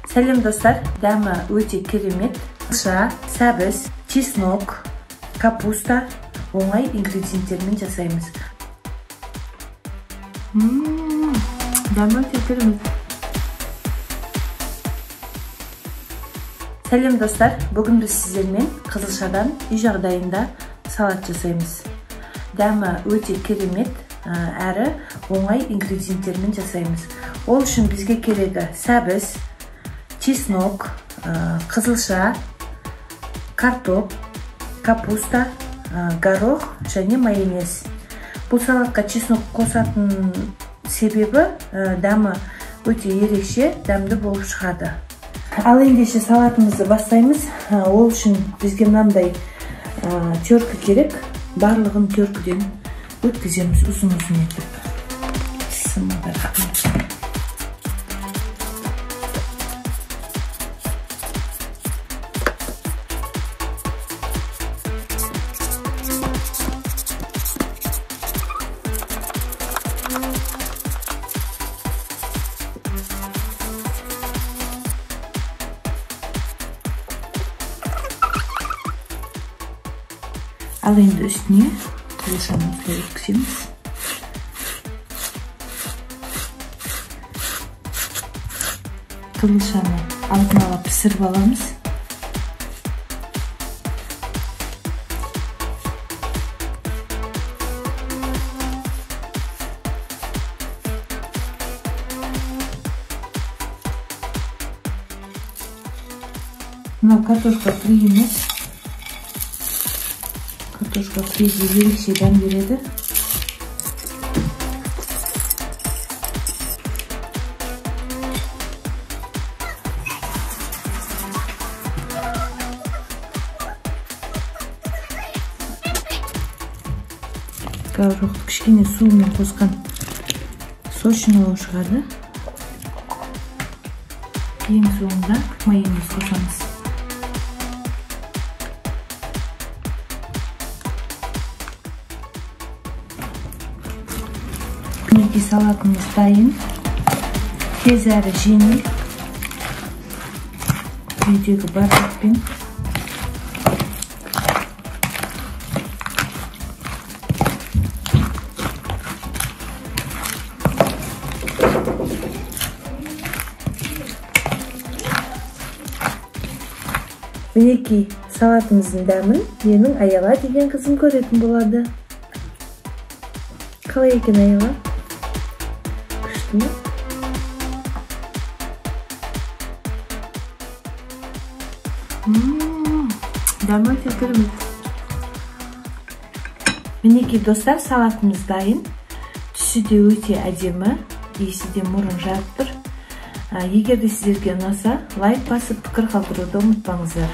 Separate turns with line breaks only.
Сәлем достар, дәмі өте керемет. Қызылша, сәбіз, чеснок, капуста оңай ингредиенттермен жасаймыз. Дәмі өте керемет. Сәлем достар, бүгін біз сіздермен қызылшадан үй жағдайында салат жасаймыз. Дәмі өте керемет, әрі оңай ингредиенттермен жасаймыз. Ол үшін бізге керегі сәбіз, чеснок, қызылша, картоп, капуста, горох және майонез. Бұл салатқа чеснок қосатын себебі дәмі өте ерекше, дәмді болып шығады. Ал ендеше салатымызды бастаймыз. Ол үшін бізге мынандай терка керек. Барлығын теркіден өткіземіз ұзын-ұзын етіп. Ал енді үстіне қызылшаны осылай өткіземіз. Қызылшаны алдын ала пісіріп аламыз. Мынау картошка фри емес. Картошка фриге ерекше дәм береді. Горохты кішкене суымен қосқан сочный шығады. Ең соңында майонез қосамыз. Мінекей салатымыз дайын. Тез әрі жеңіл. Үйдегі барлықпен. Мінекей салатымыздың дәмін менің Аяла деген қызым көретін болады. Қалай екен, Аяла? Күшті ме? Дәмі өте керемет. Мінекей достар, салатымыз дайын. Түсі де өте әдемі, иісі де мұрын жарып тұр. Егер де сіздерге ұнаса, лайк басып, пікір қалдыруды ұмытпаңыздар.